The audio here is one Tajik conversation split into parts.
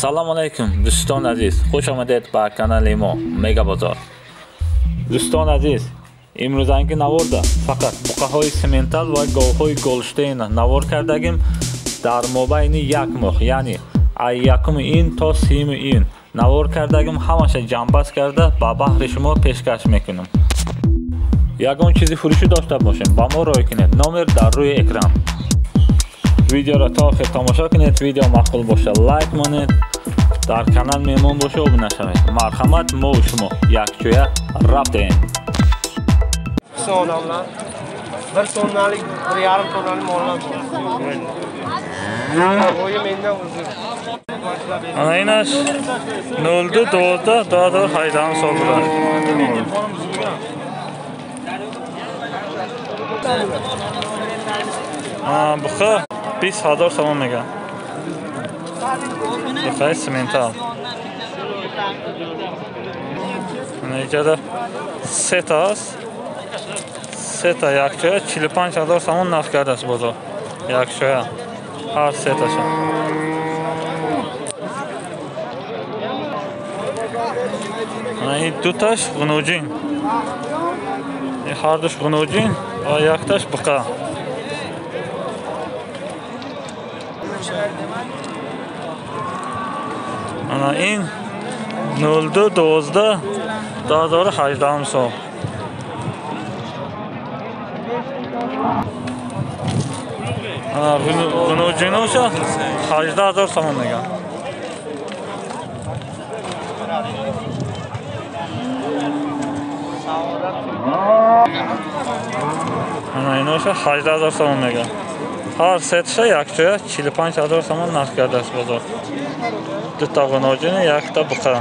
Салом алейкум дӯстон азиз, хуш омадед ба канали мо Мега Бозор. Дӯстон азиз, имрӯзанги наворда фақат буқаҳои сементал ва говҳои Голштейн навор кардагим дар мобайни як моҳ, яъне аз 1 июн то 3 июн навор кардагим, ҳамаша ҷамъбаст карда ба баҳри шумо пешкаш мекунам. Ягон чизи фурӯшӣ дошта бошем, ба мо рой кунед, номер дар рӯи экран. Видеоро то охир тамошо кунед, видео маъқул боша лайк монед, дар канал меҳмон боша обуна шавед. Марҳамат, мо ва шумо якҷоя рафтем. Odamlar 1 tonnalik, 1,5 tonnalik mollar bor. Bo'yi mendan uzun. Ana inash 02 12 2018 сол bular. Buqa 20,000 сомон меган. Buqay semental. Ana ijada set аст. Сета якҷоя 45,000 сомон нарх кардааст бозор. Якҷоя ҳар сеташа. Ана ин дуташ ғунуҷин. Ин ҳардуш ғунуҷин ва якташ буқа. Ана ин 02 12 2018 сол. Ғунуҷиноша 18,000 сомон меган. Ана иноша 18,000 сомон меган. Ҳар сетша якҷоя 45,000 сомон нарх кардааст бозор. Дута ғунуҷини, якта буқа.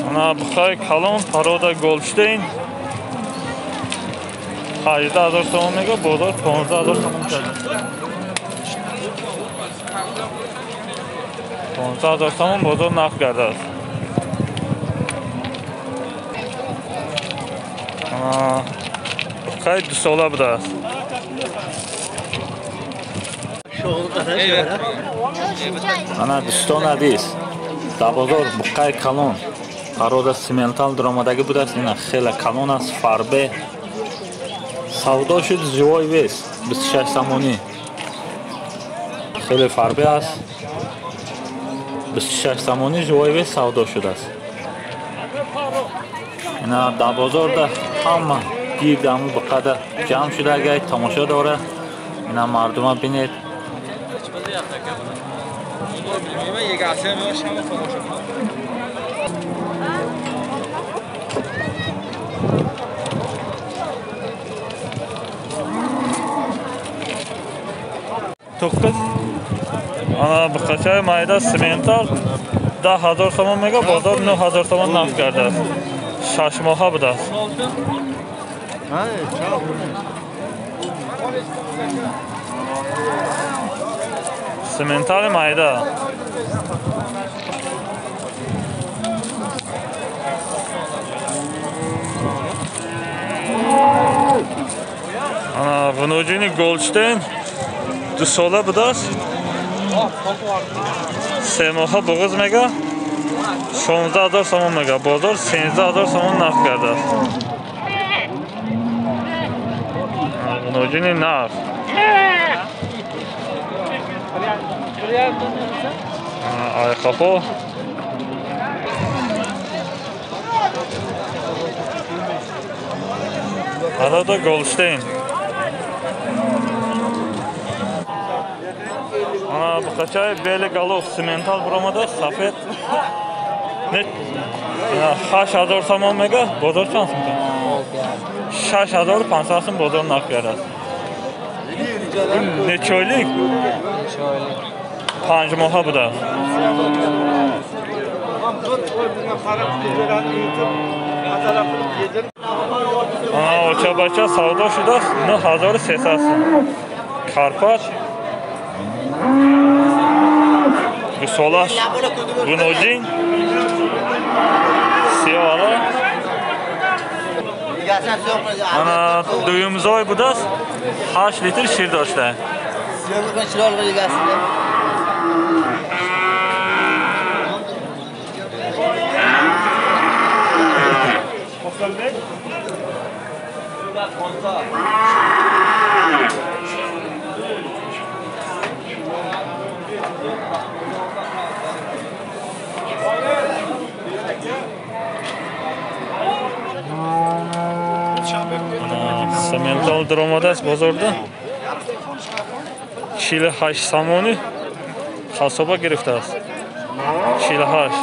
Ана буқаи калон парода Голштейн 18,000 сомон мега, бозор 15,000 сомон карда. 15,000 сомон бозор нарх кардааст. Ана буқаи дусола будааст. Ана дӯстон азиз, дар бозор буқаи калон парода сементал даромадагӣ будааст. Ина хеле калон аст, фарбе. Савдо шуд живой вес 26 сомонӣ. Хеле фарбе аст. 26 сомонӣ живой вес савдо шудааст. Ина дар бозорда ҳама гирд ҳамун буқада ҷамъ шудагай, тамошо дора. Ина мардума бинед. Тоққиз. Ана буқачаи майда сементал 10,000 сомон мега, бозор 9,000 сомон нарх кардааст. 6 моҳа будааст. Сементали майда. Ана ғунуҷини Голштейн 2 сола будааст. 3 моҳа буғуз мега, 16,000 сомон мега, бозор 13,000 сомон нарх кардааст. Ғунуҷини нарх. Айқапо. Парода Голштейн. Ана буқачаи бели голов сементал буромада, сафед. 8,000 сомон мега, бозор чанд сом? 6500 сум бозор нарх кардааст. Нечойлик? 5 моҳа будааст. Очабача савдо шудааст 9300 сум. Карпат гусолаш гуноҷин сиёҳала. Ана дуюмзой будааст, 8 литр шир дошта. Сементал даромадааст бозорда 48 сомонӣ ҳасоба гирифтааст. 48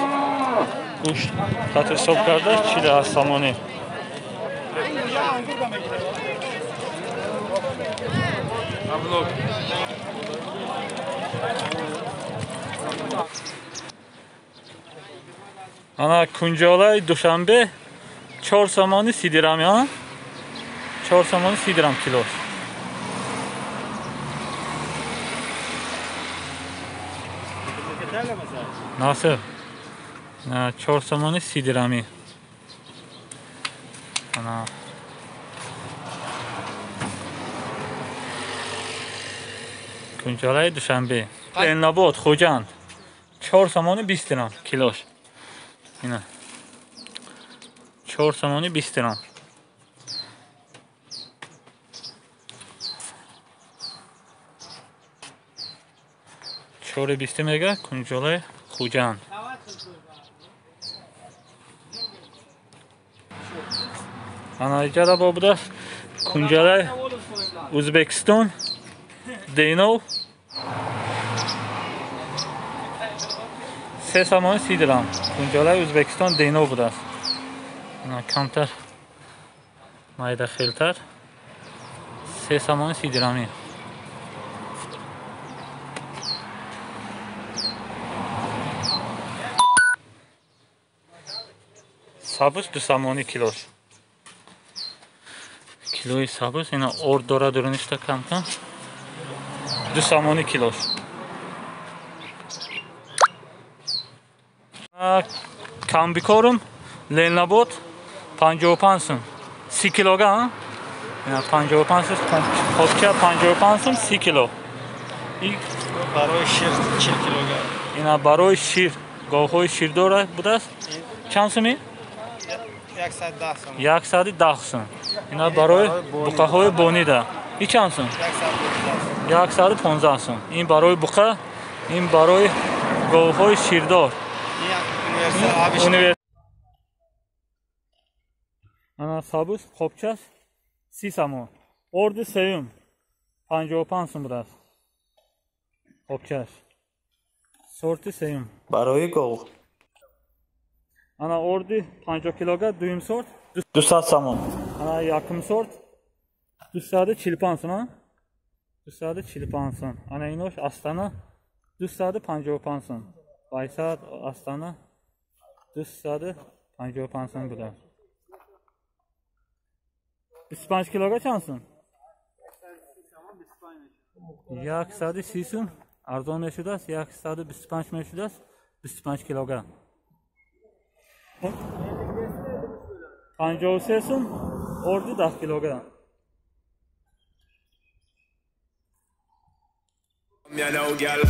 гӯшт хат ҳисоб кардааст 48 сомонӣ. Ана кунҷолаи Душанбе 4 сомонӣ 30 дирам, я? 4 сомонӣ 30 дирам килош. Насиб. 4 сомонӣ 30 дирамӣ. Ана кунҷолаи Душанбе. Ленинобод, Хуҷанд 4 сомонӣ 20 дирам килош. Ина 4 сомонӣ 20 дирам. Чори бисти мега кунҷолаи Хуҷанд. Ана иҷада бо будааст кунҷолаи Ӯзбекистон Денов 3 сомонӣ 30 дирам. Кунҷолаи Ӯзбекистон Денов будааст. Ана камтар майда хелтар 3 сомонӣ 30 дирамӣ. Сабз 2 сомонӣ килош. Килои сабз ина орд дора дуруништа кам-кам. 2 сомонӣ килош. Камбикорум Ленинобод 55 сум. 30 килога, ина 55 сум, хобча 55 сум 30 кило. И барои шир 40 килога. Ина барои шир, говҳои ширдор будааст. Чанд сумӣ? 110 сум. 110 сум. Ина барои буқаҳои бонида. И чанд сум? 115 сум. Ин барои буқа, ин барои говҳои ширдор. Ана сабз хобчаш 30 сомон. Орди сеюм 55 сум будааст. Хобчаш. Сорти сеюм. Барои гов. Ана орди 50 килога дуюм сорт 200 сомон. Ана якум сорт 245 сум, 245 сум. Ана инош Астана 255 сум. Байсад Астана 255 сум будааст. 25 килога чанд сум? 130 сум арзон мешудааст, 125 мешудааст 25 килога. 53 сум орди 10 килограмм. You know, girl.